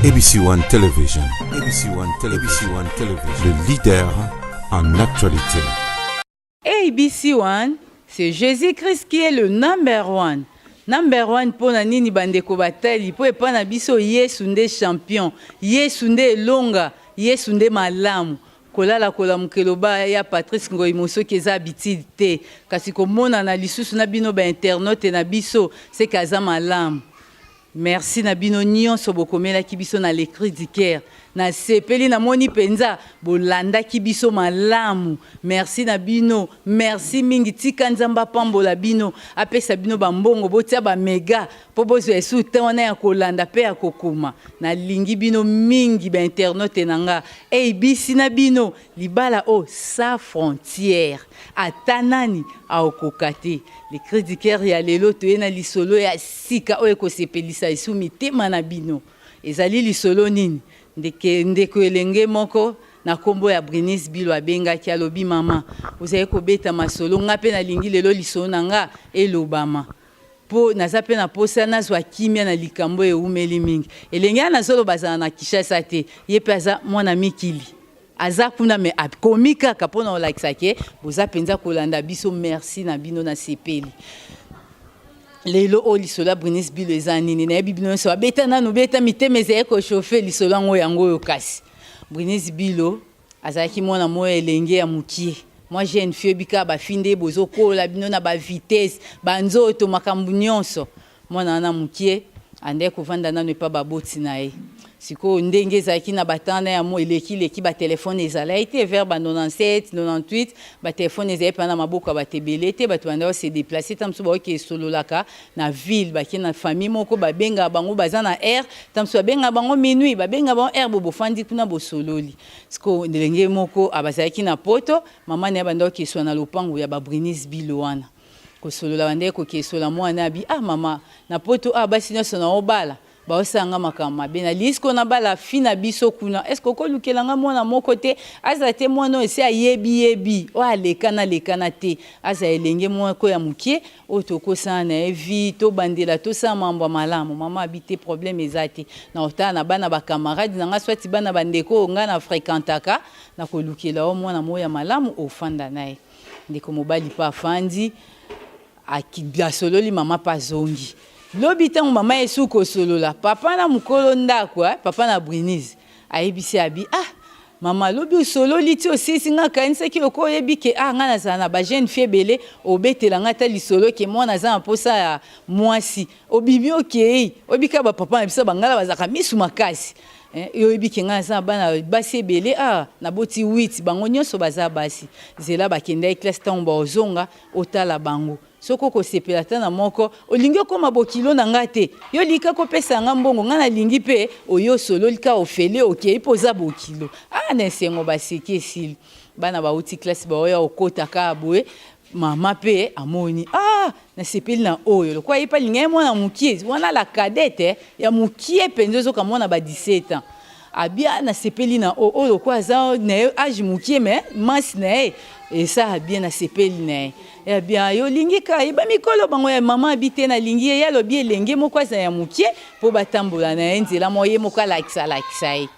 ABC One Television, ABC One Television, ABC One Television, le leader en actualité. ABC One, c'est Jésus-Christ qui est le number one. Number one mpo na nini bandeko batali mpo epai na biso Yesu nde champion, Yesu nde elonga, Yesu nde malamu. Kolala kolamuka eloba ya Patrice Ngoyi Mosoki eza habitude te, kasi komonana lisusu na bino ba internaute na biso seke aza malamu. Merci na bino nionso bokomelaki biso na le cri du coeur. Nasepeli namoni penza bolandaki biso malamu. Merci na bino, merci mingi tika Nzambe apambola bino, apesa bino ba mbongo botia ba mega po bozwa lisusu temps wana ya kolanda pe ya kokoma. Nalingi bino mingi ba internautes na nga. ABC na bino Libala oyo sans frontière ata nani akokoka te. Le cri du coeur ya lelo toye na lisolo ya sika oyo ekosepelisa lisusu mitema na bino. Ezali lisolo nini? Ndeke ndeko elenge moko na kombo ya Brinice Bilo abengaki alobi mama ozali kobeta masolo nga pe nalingi lelo lisolo na nga elobama po naza pe na posa nazwa kimia na likambo oyo ewumeli mingi. Elenge wana nazoloba azala na Kinshasa te ye pe aza mwana mikili. Aza kuna mais akomi kaka pona kolakisa ke boza penza kolanda biso merci na bino na sepeli. Lelo oyo lisolo ya Brinice Bilo eza nini nayebi bino nionso abeta nanu beta mitema ezali ko chauffer lisolo yango yango oyo kasi Brinice Bilo azalaki mwana moko ya elenge ya mukie mwa jeune fille oyebi kaka ba fille nde bozokola bino na ba vitesse ba nzoto makambo nionso Mwana wana mukie andaki kovanda nanu epa baboti na ye. Sikoyo ndenge ezalaki na ba temps na ya mo eleki leki ba telephone ezalaki te vers ba 97, 98 ba telephone ezalaki penza na maboko ya batu ebele te batu bandaki ko se deplacer tango mosusu baoke sololaka na ville bake na famille moko babengaka bango baza na heure tango mosusu babengaka bango minuit babengaka bango heure boye bofandi kuna bosololi. Sikoyo ndenge moko bazalaki na poto mama na ye abandaki kokesua na lopango ya ba Brinice Bilo wana. Kosolola bandaki kokesola muana abi ah mama na poto awa basi nionso nao bala bao sala nga makambo mabe na lingi sikoyo na bala fille na biso kuna est ce que oko lukela nga muana moko te azala te muana oyo esi ayebi yebi oyo alekana lekana te azala elenge moko ya mukie oyo toko sala na ye vie to bandela tosala mambo ya malamu mama abi te problème eza te nako tala na bana ba camarade na nga soit bana ba ndeko oyo nga na frequentaka nako lukela yo muana moko ya malamu ofanda na ye. Ndeko mobali pe afandi, asololi mama pe azongi. Lobi tango mama aye susu kosolola, papa na mukolo ndaku, papa na Brinize, ayebisi ye abi, ah mama lobi osololi ti osilisi nga nakanisaki lokola oyebi ke ah nga nazala na ba jeune fille ebele obetela nga ata lisolo ke mwana aza na posa ya mwasi, obimi okeyi, oyebi kaka ba papa na biso ya bangala bazalaka misu makasi. Eh, yo oyebi ke ngai naza na bana basi ebele ah, naboti 8 bango nyonso baza basi. Zela bakendaki classe ntango baozonga otala bango. Soki okosepela ata na moko, olingi okoma bokilo na ngai te. Yo olingi kaka opesa ngai mbongo, ngai nalingi mpe oye osololi kaka ofele okei mpo oza bokilo. Ah, na esengo baseki esili. Bana bauti classe baoya kokota kaka boye, mama mpe amoni ah Nasepeli na oyo lokola ye pe alinga ye mwana mukie wana la cadette ya mukie penza ozoka mwana ba 17 ans abia nasepeli na oyo oyo lokola aza na ye age mukie mais masse na ye esala bien nasepeli na ye ya bien yo olingi ka ye ba mikolo bango ya mama abi te nalingi ye ye alobi elenge moko aza ya mukie po batambola na ye nzela moko ye moko alakisa lakisa ye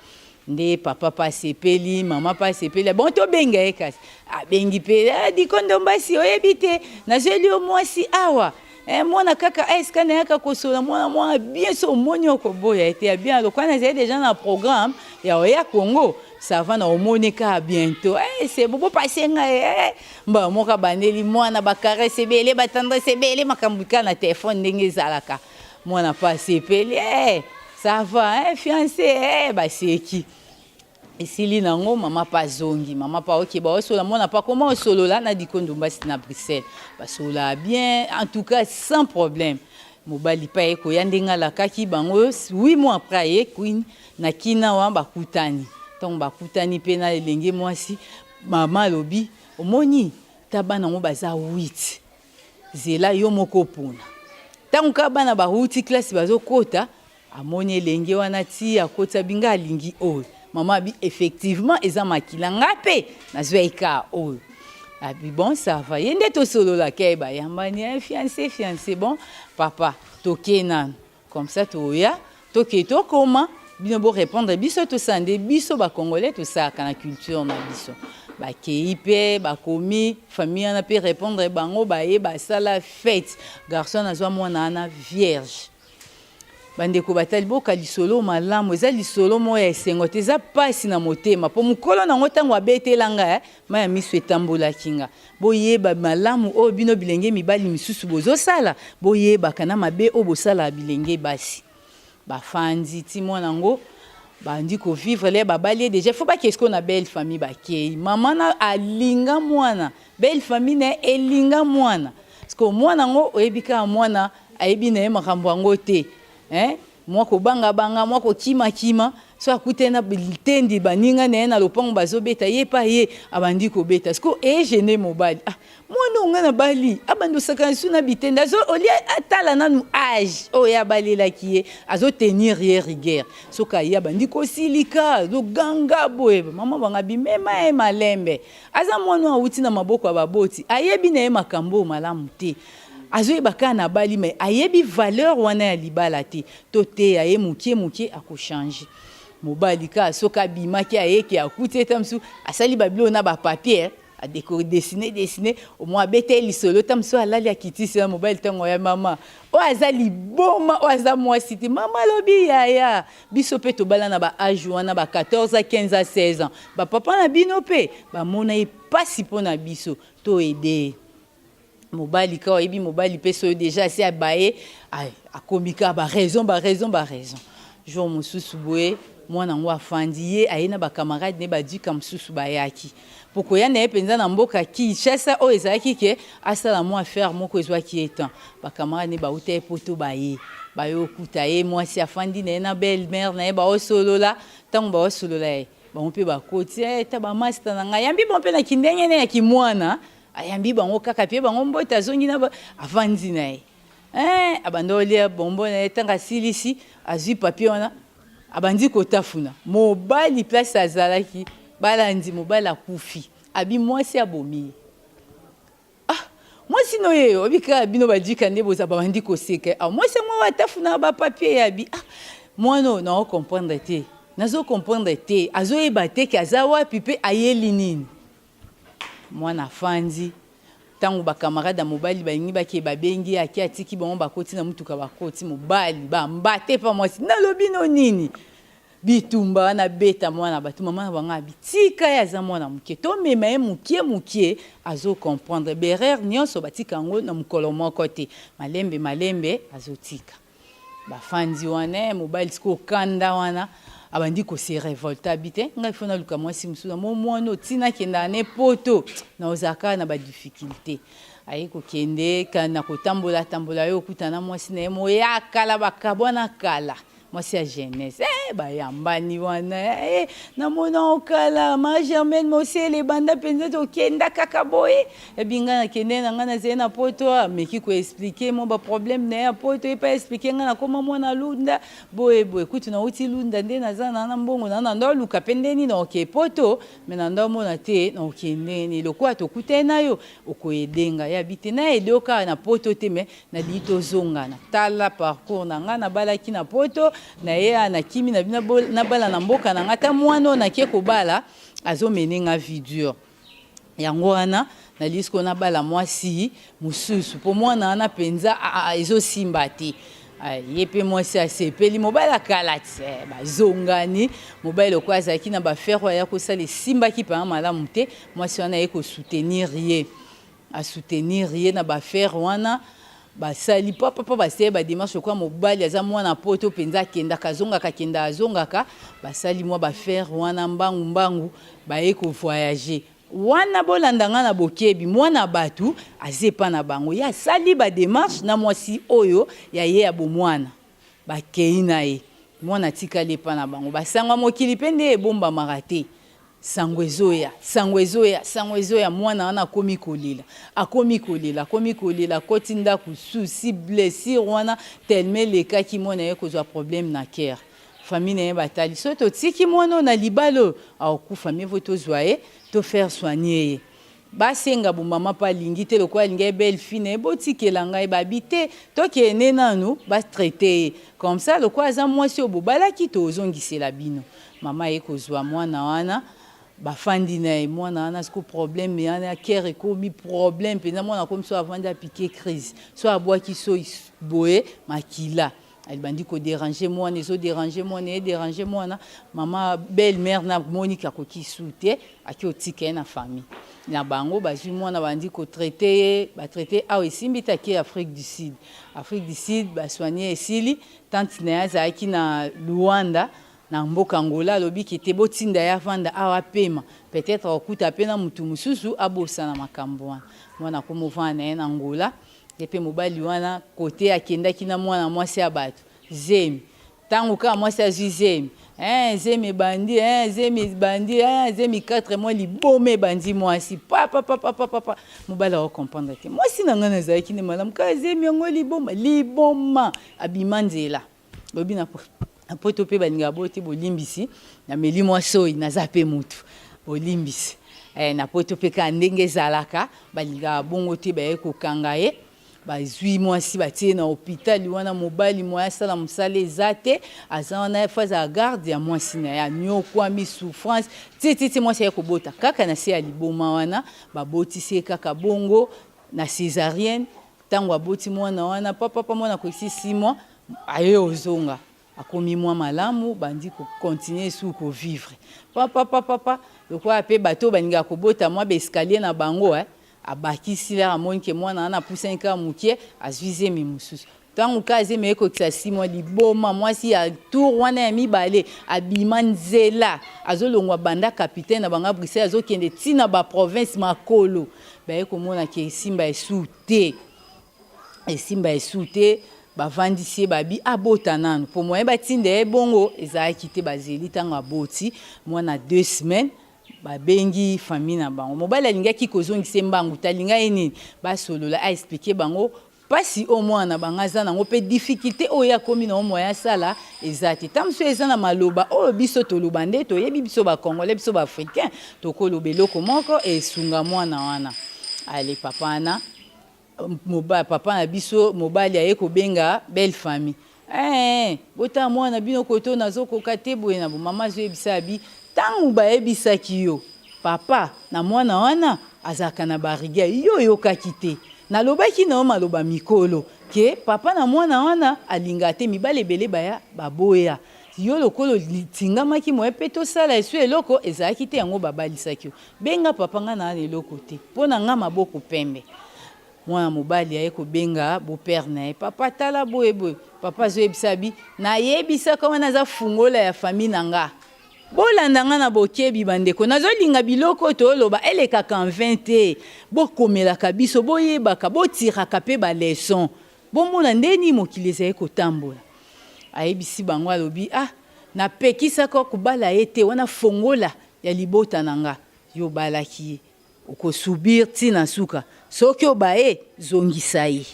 Nde papa pe asepeli, mama pe asepeli, bon tobenga ye kasi. Abengi pe, eh, Diko Ndombasi, oyebi te, nazweli yo mwasi awa. Eh, mwana kaka eh, esika nayaka kosola mwana mwana bien so omoni okoboya ye te ya bien lokola nazali deja na programme ya oya Congo ça va na omoni kaka bientôt eh, c'est bon bopase ngai eh. Mbala moko abandeli mwana ba caresse ebele ba tendresse ebele makambo kaka na telefone ndenge ezalaka Mwana pe asepeli eh ça va eh fiance eh baseki esili nango mama pe azongi mama pe aoke baosola mwana pe akoma osolola na Diko Ndombasi na Bruxelles basolola bien en tout cas sans problème mobali pe aye koya ndenge alakaki bango 8 mois après aye Queen na Kin awa bakutani ntango bakutani pe na elenge mwasi mama alobi omoni ta bana yango baza 8 Zela yo moko opona. Tango kaka bana bawuti classe bazokota, amoni elenge wana ti akoti abi nga alingi oyo. Maman abi effectivement eza makila nga pe nazwaki kaka oyo. Abi bon ça va. Ye nde tosololaka ye bayambani eh fiance fiance bon papa toke nanu. Comme ça toya toke tokoma. Bino bo répondre biso, tosala nde biso bacongolais tosalaka na culture na biso. Bakei mpe bakomi famille wana mpe répondre bango, baye basala fête. Garçon azwa mwana wana vierge. Bandeko batali, boka lisolo malamu. Eza lisolo moko ya esengo te, eza mpasi na motema, mpo mokolo nango ntango abetela nga, mai ya miso etambolaki nga. Boyeba malamu oyo bino bilenge mibali misusu bozosala, boyebaka na mabe oyo bosalaka bilenge basi. Bafandi ti mwana yango bandi kovivre le babali ye déjà, faut bakei sikoyo na belle famille. Bakei, mama na alinga mwana, belle famille na ye elinga mwana. Parce que mwana yango, oyebi kaka, mwana ayebi na ye makambo yango te, hein? Mwa kobangabanga, mwa kokimakima. So akutani na litendi, baninga na ye na lopango bazobeta, ye pa ye abandi kobeta. Siko egêner mobali. Ah, mwana oyo nga na bali abandi osakana su na bitende, azo olia. Atala nanu âge oyo abalelaki ye, azotenir ye rigueur. Soki aye, abandi kosilika, azoganga boye. Mama banga bimema ye malembe. Aza mwana oyo awuti na maboko ya baboti, ayebi na ye makambo oyo malamu te. Azoyeba kaka na bali, mais ayebi valeur wana ya libala te. Toteya ye mokie mokie, akochanger. Mobali kaka soki abimaki, ayeke akuti ete mosusu asali babiloko na bapapier, adessiner dessiner, omoi abeta ye lisolo. Ta mosusu alali, akitisi na mobali. Ntango ya mama oyo aza liboma, oyo aza mwasi te. Mama alobi: "Yaya, biso mpe tobala na baâge wana, ba 14 a 15 a 16 ans. Bapapa na bino mpe bamona ye mpasi mpo na biso toaider ye." Mobali kaka, oyebi mobali mpe, soyo déjà asi abaye, akomi kaka baraison, baraison, baraison. Jour mosusu boye, mwana yango afandi, ye aye na bacamarade ne badika mosusu bayaki po koya na ye mpenza na mboka Kinshasa. Oyo ezalaki ke asala mwa affaire moko ezwaki ye temps. Bacamarade ne bauta ye poto, baye bayokuta ye, mwasi afandi na ye na belle mère na ye, baosolola. Ntango baosolola ye, bango mpe bakoti ta bamaster na ngai. Yambi bango mpe na kindenge ne ya kimwana, ayambi bango kaka mpe bango mbote, azongi na avandi na ye, abandi olia bombo na ye. Ntango asilisi, azwi papier wana, abandi kotafuna. Mobali place azalaki, balandi mobali akufi. Abi mwasi abomi ye. Ah, mwasi no ye obi kaka bino badika nde boza. Babandi koseka. Ah, mwasi yango atafuna bapapier ye. Abi: "Ah, mwana oyo naocomprendre te, nazocomprendre te, azoyeba te ke aza wapi mpe ayeli nini." Mwana afandi. Ntango bacamarade ya mobali balingi bakee, babengi ye, ake, atiki bango, bakoti na mutuka, bakoti. Mobali bamba te mpa mwasi. Nalobi no nini? Bitumba wana beta mwana bato. Mama na bango abi: "Tika ye, aza mwana moke, tomema ye mokie mokie, azocomprendre. Baerreur nyonso batika yango na mokolo moko te, malembe malembe azotika." Bafandi wana, mobali sikoyo okanda wana, abandi kose révolter. Abi: "Te, ngai faut naluka mwasi mosusu na mo mwana otina akendaka ne poto, na ozalaka kaka na badifficulté." Aye kokende na kotambola tambola, ye okutana mwasi na ye moya kala, bakabwana kala, mwasi ya jeunesse. Bayambani wana. Namona okala ma Germaine Mosele, ebanda mpenza tokenda kaka boye. Ebi ngai nakende na ngai, nazali na poto. Ameki koexpliquer mo baproblème na ye ya poto. Ye mpe aexpliquer: "Ngai nakoma mwana Lunda boye boye, kutu nauti Lunda nde naza na mbongo na ndo aluka mpe ndeni na oke poto, mais na ndo amona te na okende nini. Lokola tokutani na yo, okoaider nga." Yabi te, naaider yo kaka na poto te, mais nalingi tozongana. Tala parcours na ngai: nabalaki na poto, naye nakimi na bino, nabala na mboka na ngai. Ta mwana oyo nake kobala azomene nga vie dure. Yango wana nalingi sikoyo nabala mwasi mosusu, mpo mwana wana mpenza ezosimba te." Ye mpe mwasi asepeli, mobali akala ti bazongani. Mobali lokola azalaki na baaffaire oyo aya kosala, esimbaki mpenza malamu te. Mwasi wana aye kosoutenir ye, asoutenir ye na baaffaire wana. Basali papapa, basali badémarche. Lokola mobali aza mwana poto mpenza, akendaka azongaka, akendaka azongaka, basali mwa baaffaire wana mbangu mbangu, baye kovoyager wana. Bolanda nga na bokebi. Mwana bato aza epa na bango, ye asali badémarche na mwasi oyo ya ye ya bomwana, bakei na ye. Mwana atikali epa na bango. Basangwa mokili mpe nde ebombamaka te. Sango ezoya, sango ezoya, sango ezoya. Mwana wana akomi kolela, akomi kolela, akomi kolela. Akoti ndako, susi blessure wana telema elekaki. Mwana ye kozwa problème na cœur. Famille na ye batali: soki totiki mwana oyo na libala oyo, akokufa. Mieux vaut tozwa ye, tofaire soigner ye. Basenga bo mama pe alingi te lokola alingi ye belle fille naye botikela ngai babi te tokende nanu ba traite ye comme ça lokola aza mwasi oyo bobalaki tozongisela bino mama aye kozua mwana wana bafandi naye mwana wana siko problème wana cœur ekomi problème penza mwana akomi so avandi a pique crise so abwaki soyi boye makila Ebandi ko deranger mwana, ezo deranger mwana, e deranger mwana, mama belle mère na moni ke akoki su te, ake otika ye na famille na bango, bazui mwana bandi ko traiter ye, ba traiter awa esimbi te ake Afrique du Sud, Afrique du Sud ba soigner esili, tante na ye azalaki na Luanda na mboka Angola alobi ke te botinda ye avanda awa apema, peut etre akokuta pe na mutu mususu abosana makambo wana, mwana akomi ovanda na ye na Angola. Ye pe mobali wana cote akendaki na mwana mwasi ya batu zemi tangu kaka mwasi azui zemi eeh zemi ebandi eeh zemi ebandi eeh zemi 4 mois liboma ebandi mwasi papapapapapa mobali ako comprendre te mwasi na ngai nazalaki nde malamu kaka zemi yango liboma liboma abima nzela lobi na poto pe balingaka boye te bolimbisi nameli mwa soyi naza pe mutu bolimbisi eh, na poto pe kaka ndenge ezalaka balingaka bongo te baye kokanga ye bazwi mwasi batie na hôpital wana mobali moye asala mosala eza te aza wana fo azala garde ya mwasi na ye anyokwami souffrance ti ti ti mwasi aye kobota kaka na se ya liboma wana babotisi ye kaka bongo na césarienne Tango aboti mwana wana papa mwana akokisi 6 mois aye ozonga akomi mwa malamu bandi ko continuer su ko vivre papa papa lokola pe bato balingaka kobota mwa ba escalier na bango eh, abakisi lere amoni ke mwana wana apusani kaka mokie azwi zemi mosusu ntango kaka zemi ekokisa 6 mois liboma mwasi ya tour wana ya mibale abima nzela azolongwa banda capitaine na bango Bruxelles azokende ntina ba province makolo Baye komona ke esimba esu te, esimba esu te, bavandisi ye babi abota nanu po moyen batinda ye bongo ezalaki te, bazeli tango aboti mwana deux semaines babengi famille na bango, mobali alingaki kozongisa ye mbangu te, alinga ye nini basolola a expliquer bango Pasi oyo mwana na bango aza nango pe difficulte oyo ye akomi nango moyen asala eza te. Tango mosusu eza na maloba oyo biso toloba nde toyebi biso ba congolais biso ba africain tokoloba eloko moko esunga mwana wana. Allez papa wana moba papa na biso mobali aye kobenga belle famille eeh botala mwana na bino kote oyo nazokoka te boye na boye. Mama azoyebisa abi tango bayebisaki yo papa na mwana wana azalaka na ba rigueur yo oyokaki te. Nalobaki na yo maloba mikolo que papa na mwana wana alingaka te mibali ebele baya baboya yo lokola otingamaki moyen pe tosala esu eloko ezalaki te yango babalisaki yo benga papa nga naa na eloko te po na nga maboko pembe mwana mobali aye kobenga beau père na ye papa tala boye boye papa azoyebisa abi nayebisaka wana aza fungola ya famille na nga Bolanda nga na bokebi ba ndeko, nazo linga biloko oyo toloba elekaka en vain te, bokomelaka biso, boyebaka, bo tiraka pe ba leçons, bomona nde nini mokili ezali kotambola. Ayebisi bango alobi, ah napekisaka yo kobala ye te, wana fongola ya libota na nga, yo obalaki ye, oko subir ti na suka, soki obaye zongisa ye.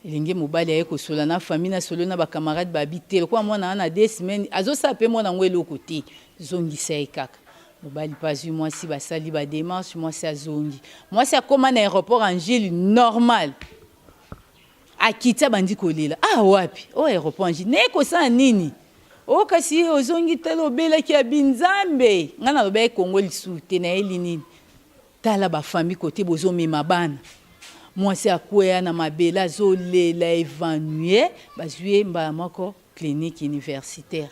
Elenge mobali aye kosola na famille na solo na ba camarades ba bi te lokola mwana wana deux semaines azosala pe mwana yango eloko te zongisa ye kaka. Mobali pe azui mwasi basali ba demarches mwasi azongi. Mwasi akoma na aeroport ya N'djili normal akiti abandi kolela ah wapi oh aeroport ya N'djili naye kosala nini oh kasi ozongi tala obelaki abi Nzambe ngai nalobaki Congo lisusu te nayeli nini Tala ba famille cote bozo mema bana mwasi akweya na mabele azo lela evanouie bazui ye mbala moko clinique universitaire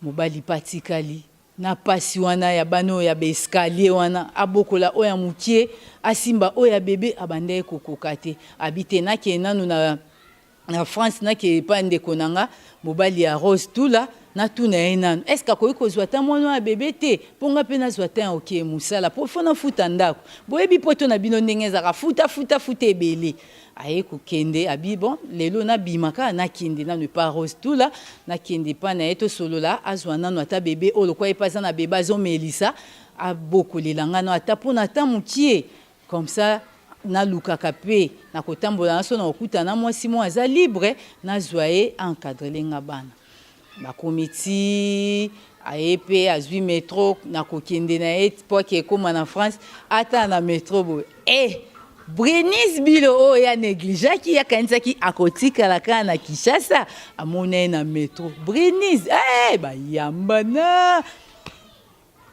mobali pe atikali na pasi wana ya bana oyo ya ba escalier wana abokola oyo ya mukie asimba oyo ya bebe abandaki kokoka te abi te nakende nanu na Na France nake epa ndeko na nga mobali ya Rose Tula natuna ye nanu est ce que akoki kozua ata mwana oyo ya bebe te po nga pe nazua temps ya kokende musala po faut nafuta ndaku boyebi poto na bino ndenge ezalaka futa futa futa ebele aye kokende abi bon lelo nabima kaka nakende nanu epa Rose Tula nakende epa na ye tosolola azua nanu ata bebe oyo lokola ye pe aza na bebe azomelisa abokolela nga nanu ata pona ata mukie Comme ça nalukaka pe nakotambola na so nakokutana na mwasi moko aza libre nazua ye a encadrele nga bana. Bakomi ti aye mpe azwi metro na kokende na ye mpo ake ekóma na France, ata na metro boye e Brenise Bilo oyo ya négligeaki, akanisaki akotikala kaka na Kinshasa, amona ye na metro. Brenise eh, bayambana.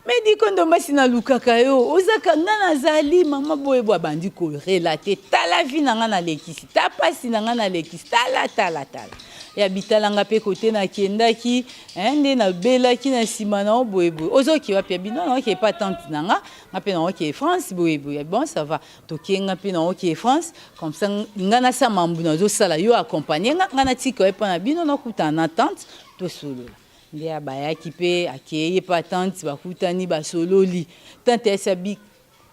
Me Diko Ndombasi, nalukaka yo, ozaka nga nazali mama boye boye. Abandi korelater: tala vie na nga, nalekisi ta pasi na nga, nalekisi, tala tala tala ya bitalanga mpe kote nakendaki nde nabelaki na nsima na yo boye boye. Ozoki wapi? Ya bino naoke epa tante na nga, nga mpe naoke France boye boye. Bon, ça va, tokenga mpe naoke France comme ça, nga nasa mambu nazosala, yo accompagne nga, nga natika ye mpo na bino nakutana na tante, tosolola. Nde abayaki mpe akei epa tante, bakutani, basololi. Tante ayesi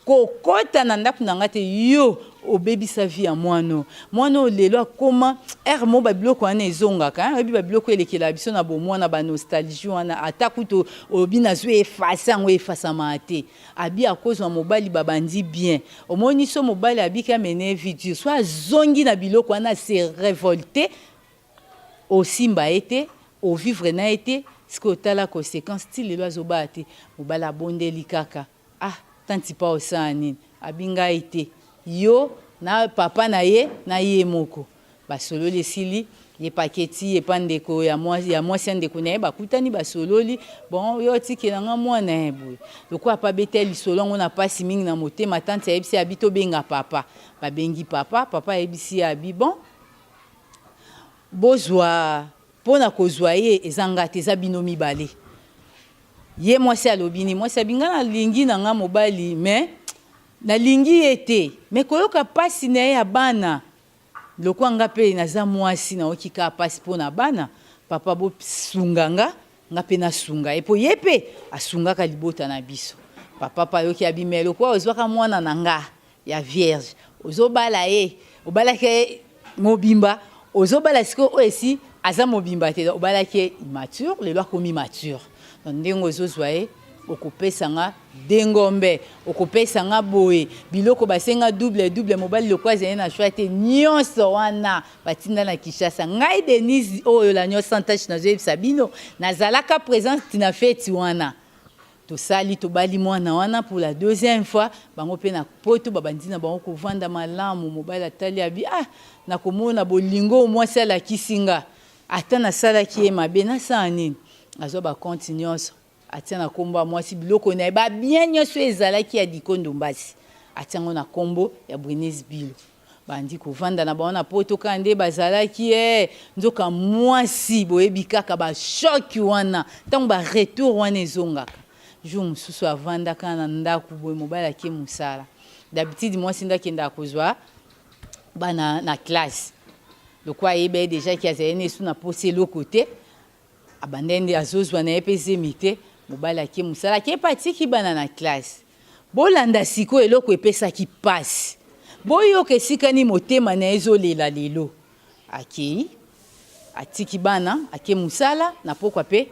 kokɔta na ndako na nga te, yo obebisa vie ya mwana. Mwana oyo lelo akóma ere mo babiloko wana ezongaka, oyebi babiloko elekela biso na bomwana, banostalgie wana, ata kutu olobi nazwi efase yango, efasamaka te. Abi akozwa mobali, babandi bien, omoni so mobali abiki amene vie dure, so azongi na biloko wana, se révolte, osimba ye te, ovivre na ye te. Sikoyo otala conséquence, ti lelo azobaya te. Mobali abondeli kaka: ah, tanti pa osala nini? Abi ngai te, yo na papa na ye na ye moko. Basololi, esili, ye paketi epa ndeko ya mwasi ya mwasi ya ndeko na ye, bakutani, basololi. Bon, yo otikela nga mwana ye boye. Lokola pa beta lisolo yango na mpasi mingi na motema, tante ayebisi abi tobenga papa. Babengi papa, papa ayebisi ye, abi: bon, bozwa mpona kozwa ye, eza nga te, eza bino mibale. Ye mwasi alobi nini? Mwasi abi: nga nalingi na nga mobali, mais nalingi ye te, mais koyoka mpasi na ye ya bana, lokwa nga mpe naza mwasi, nayoki kaka mpasi mpo na bana. Papa, bosunga nga, nga mpe nasunga ye, mpo ye mpe asungaka libota na biso. Papa mpe ayoki, abi: mais lokwa ozwaka mwana na nga ya vierge, ozobala ye, obalaki ye mobimba, ozobala sikoyo oyo esi aza mobimba te, obalaki ye immature, lelo akomi mature, donc ndenge ozozwa ye, okopesa nga dengombe, okopesa nga boye, biloko basenga double double. Mobali lokwa azali na choix te, nyonso wana batinda na Kinshasa. Ngai Denise oyo la nyonso sans tache, nazoyebisa bino, nazalaka présente na feti wana. Tosali, tobali mwana wana pour la deuxième fois. Bango mpe na poto babandi na bango kovanda malamu. Mobali atali, abi: ah, nakomona bolingo mwasi alakisi nga, ata nasalaki ye mabe, nasala nini? Azwa bacompte nyonso, atia na nkombo ya mwasi. Biloko na ye, babiens nyonso ezalaki ya Diko Ndombasi, atia yango na nkombo ya Brenise Bilo. Bandi kovanda na bango na poto kaka nde bazalaki e nzoka mwasi, boyebi kaka bachocs wana, ntango baretour wana ezongaka. Jour mosusu avandaka na ndako boye, mobali ake mosala. D'habitude mwasi nde akendaka kozwa bana na classe. Lokwa ayeba ye déjà ki azali na esu na posa eloko te, abanda nde azozwa na ye mpe zemi te. Mobali ake mosala, ake mpe atiki bana na classe. Bolanda sikoyo eloko epesaki mpasi, boyoka esika nini motema na ye ezolela lelo. Akei, atiki bana, ake mosala. Na pokwa mpe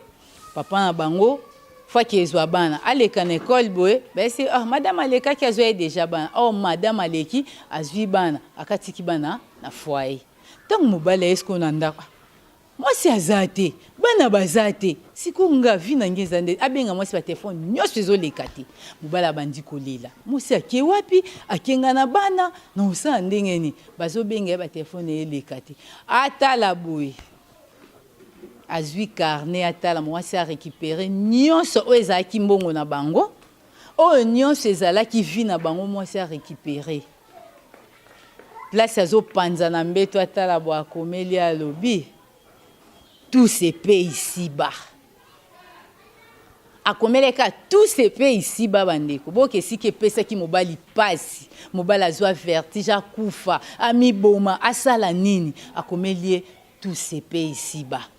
papa na bango faki ezwa bana, aleka na ekole boye, bayesi: ah, madame alekaki, azwa ye déjà bana. Oh, madame aleki, azwi bana, akatiki bana na foyer. Ntango mobali aye sikoyo na ndako, mwasi aza te, bana baza te. Sikoyo nga vie na nge eza nde abenga mwasi, batelefone nyonso ezoleka te. Mobali abandi kolela: mwasi ake wapi? Akenga na bana na osala ndenge nini? Bazobenga ye, batelefone eleka te. Atala boye, azwi carnet, atala mwasi arécupérer nyonso oyo ezalaki mbongo na bango, oyo nyonso ezalaki vie na bango. Mwasi arécupérer place, azopanza na mbeto, atala bo, akomeli, alobi: tout se paie ici-bas. Akomeleka: tout se paie ici-bas. Bandeko, boke esika epesaki mobali pasi, mobali azwa vertige, akufa, amiboma, asala nini? Akomeli ye: tout se paie ici-bas.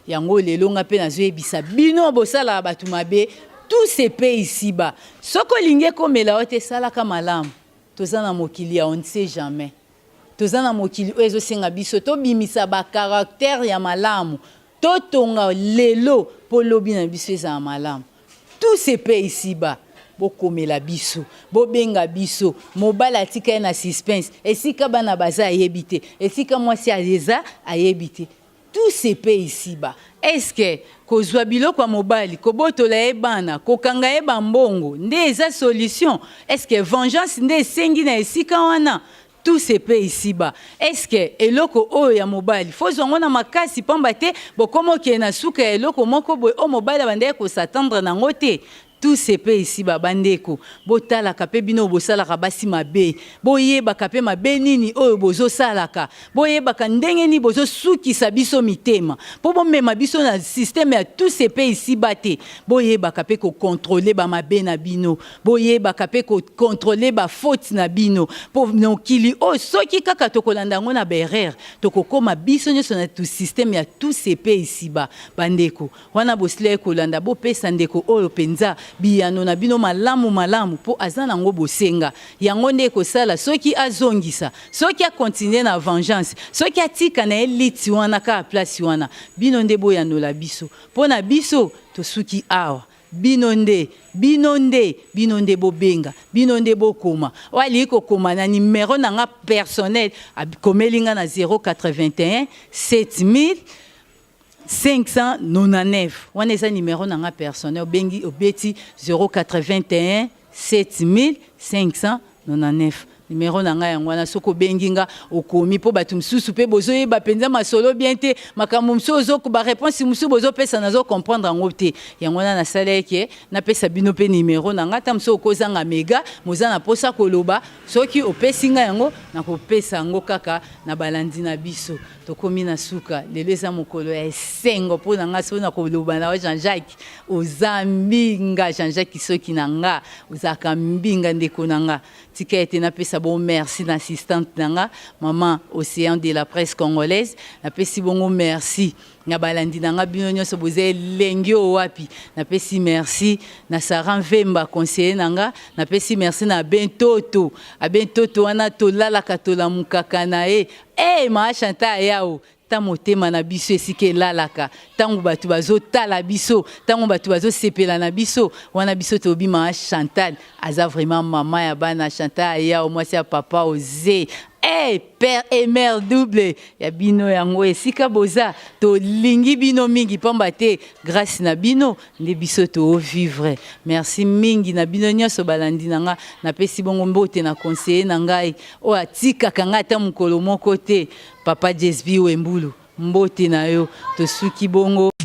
Yango lelo nga mpe nazoyebisa bino, bosalaka bato mabe, tout se paie ici-bas. Soki olingi ekomela yo te, esalaka malamu. Toza na mokili ya on ne sait jamais. Toza na mokili oyo ezosenga biso tobimisa bacaractère ya malamu, totonga lelo mpo lobi na biso ezala malamu. Tout se paie ici-bas. Bokomela biso, bobenga biso. Mobali atika ye na suspense, esika bana baza ayebi te, esika mwasi eza ayebi te. Tout se paie ici bas. Est ce que kozua biloko ya mobali, kobotola ye bana, kokanga ye ba mbongo nde eza solution? Est ce que vengeance nde esengi na esika wana? Tout se paie ici bas. Est ce que eloko oyo ya mobali faut ozua yango na makasi pamba te bokoma okende na suka ya eloko moko boye oyo mobali abandaki ko s'attendre na yango te? Tout se paie ici bas ba ndeko botalaka pe bino bosalaka basi mabe boyebaka pe mabe nini oyo bozo salaka boyebaka ndenge nini bozo sukisa biso mitema po bomema biso na système ya tout se paie ici bas te boyebaka pe ko controler ba mabe na bino boyebaka pe ko controler ba fautes na bino po mokili oyo soki kaka tokolanda yango na ba erreur tokokoma biso nionso na système ya tout se paie ici bas ba ndeko Wana bosilaki kolanda, bopesa ndeko oyo mpenza biyano na bino malamu malamu, mpo aza na yango bosenga. Yango nde ekosala soki azongisa, soki a continuer na vengeance, soki atika na ye liti wana kaka place wana. Bino nde boyanola biso. Mpo na biso, tosuki awa. Bino nde, bino nde, bino nde bobenga, bino nde bokoma. Oyo alingi kokoma na numero na nga personnel, akomeli nga na 081 7000. 599 wana eza numero na nga personnel obengi obeti 081 7599 numero na nga yango wana soki obengi nga okomi mpo bato mosusu mpe bozoyeba mpenza masolo bien te makambo mosusu ozo ba réponse mosusu bozopesa nazo comprendre yango te yango wana nasala eke napesa bino mpe numero na nga ata mosusu okozanga mega moza na mposa koloba soki opesi nga yango nakopesa yango kaka na balandi na biso Tokomi na suka, lelo eza mokolo ya esengo mpo na nga soki nakoloba na yo Jean-Jacques, oza mbinga Jean-Jacques Soki na nga, ozalaka mbinga ndeko na nga. Tika ete napesa bongo merci na assistante na nga maman Ocean de la presse congolaise, napesi bongo merci na balandi na nga bino nionso boza elengi oyo wapi, napesi merci na Sarah Mvemba conseiller na nga, napesi merci na Abe Ntoto, Abe Ntoto wana tolalaka tolamukaka na ye Eh maa Chantal Ayawu, ta motema na biso esika elalaka, tango batu bazo tala biso, tango batu bazo sepela na biso, wana biso tolobi maa Chantal aza vraiment maman ya bana, Chantal Ayawu mwasi ya papa Oze, eh père et mère double ya bino yango esika boza, tolingi bino mingi pamba te grace na bino nde biso to vivre. Merci mingi na bino nionso balandi na nga, napesi bongo mbote na conseiller na ngai oyo atikaka ngai ata mokolo moko te, papa Jesby Wembulu, mbote na yo, tosuki bongo.